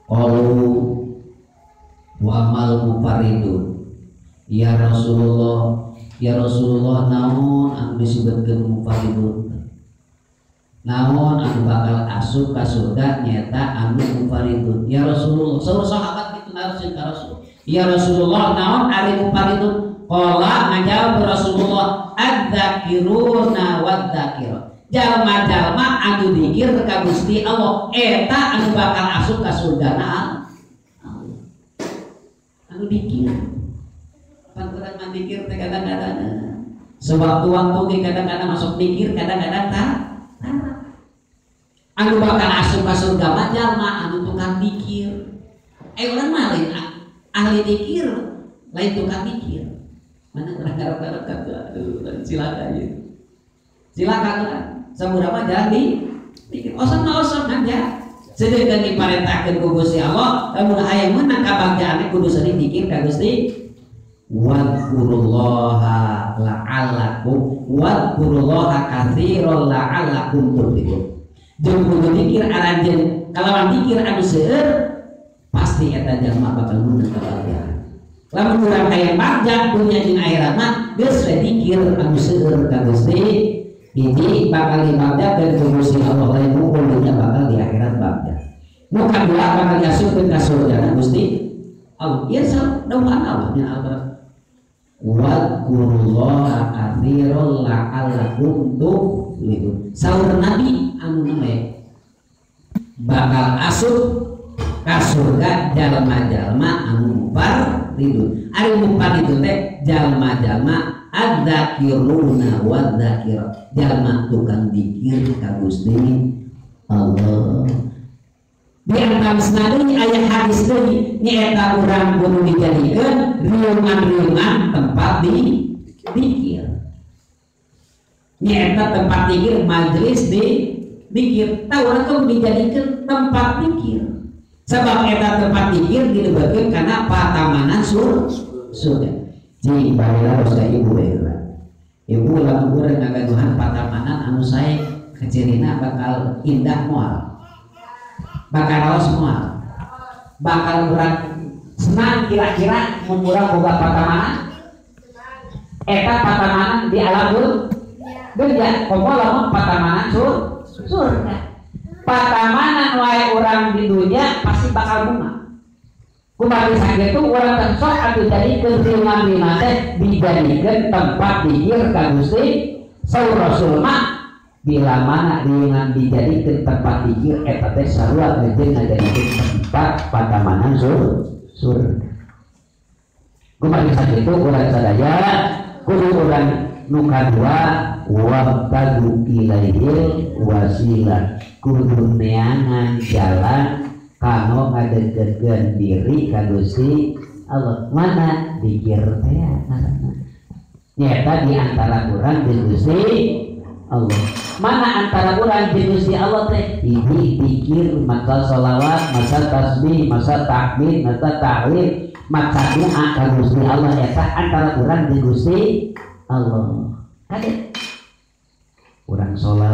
Qalu wa mal mufaridun ya Rasulullah, ya Rasulullah naon anu disebutkeun mufaridun, naon anu bakal asup ka surga nyata anu mufaridun ya Rasulullah. Saur sahabat kitu naros ka Rasul, ya Rasulullah naon ari mufaridun? Qala ngajawab Rasulullah adzakiruna wadzakirat, jalma-jalma anu dikir ka Gusti Allah eta anu bakal asup ka surgana Allah. Anu dikir pan urang mah dikir teh kadang-kadang sewaktu-waktu ge kadang-kadang masuk dikir kadang-kadang tah anu bakal asup ka surga mah jalma anu tukang dikir. Urang mah lain ahli dikir, lain tukang dikir. Mana urang garap-garap aduh silakan ieu. Silakan urang samurah mah jalan di dikir. Osok mah osok kan ya. Sedengkeun diparentahkeun ku Gusti Allah, lamun hayang meunang kabagjaan kudu sering dikir ka Gusti. Wadkurullaha la'allakum wadkurullaha katsiran la'allakum tuflihun. Jeung kudu dikir aranjeun kalawan dikir anu seueur pasti eta jalma bakal meunang kabagjaan. Lamun urang hayang bagja dunya jeung akhirat mah geus we dikir anu seueur ka Gusti, hiji bakal dibagjakeun ku Gusti Allah, lain mukul dunya bakal di akhirat bagja. Nu kadua bakal diasupkeun ka surga Gusti Allah. Ieu dawuhan Allah nya Al-Qur'an. Wadkurullaha katsiran la'allakum tuflihun. Saur Nabi anu nembe bakal asup ka surga jalma-jalma anu mufaridun. Ari mufaridun teh jalma-jalma adzakiruna wadzakirat, jalma tukang dikir ka Gusti Allah. Di antawisna deui aya hadis deui nyaeta urang kudu dijadikeun riungan-riungan tempat di dikir. Nyaeta tempat dikir majelis di dikir. Tah urang kudu dijadikeun tempat dikir. Sebab eta tempat dikir dilebetkeun kana patamanan surga. Ji baheula ka ibu baheula. Ibu lamun urang ngagaduhan patamanan anu sae kecirina bakal indah moal. Bakal raos moal. Bakal urang senang kira-kira mun urang boga patamanan. Eta patamanan di alam dunya, komo lamun patamanan surga. Patamanan wae urang di dunya pasti bakal bunga. Kumaha sakitu urang teh sok atuh jadikeun riungan-riungan teh dijadikeun tempat dikir ka Gusti. Saur Rasul mah bila mana riungan dijadikeun tempat dikir eta teh sarua jeung ngajadikeun tempat patamanan surga. Kumaha sakitu urang sadaya kudu urang nu kadua wabtagu ilaihil wasilah, kudu neangan jalan kanggo ngadegkeun diri ka Gusti Allah. Mana dikir teh ngaranna nyaeta di antara urang jeung Gusti Allah. Mana antara urang jeung Gusti Allah teh hiji dikir, maca sholawat, maca tasbih, maca takbir, maca tahlil, maca doa ka Gusti Allah. Eta antara urang jeung Gusti Allah. Kade urang sholat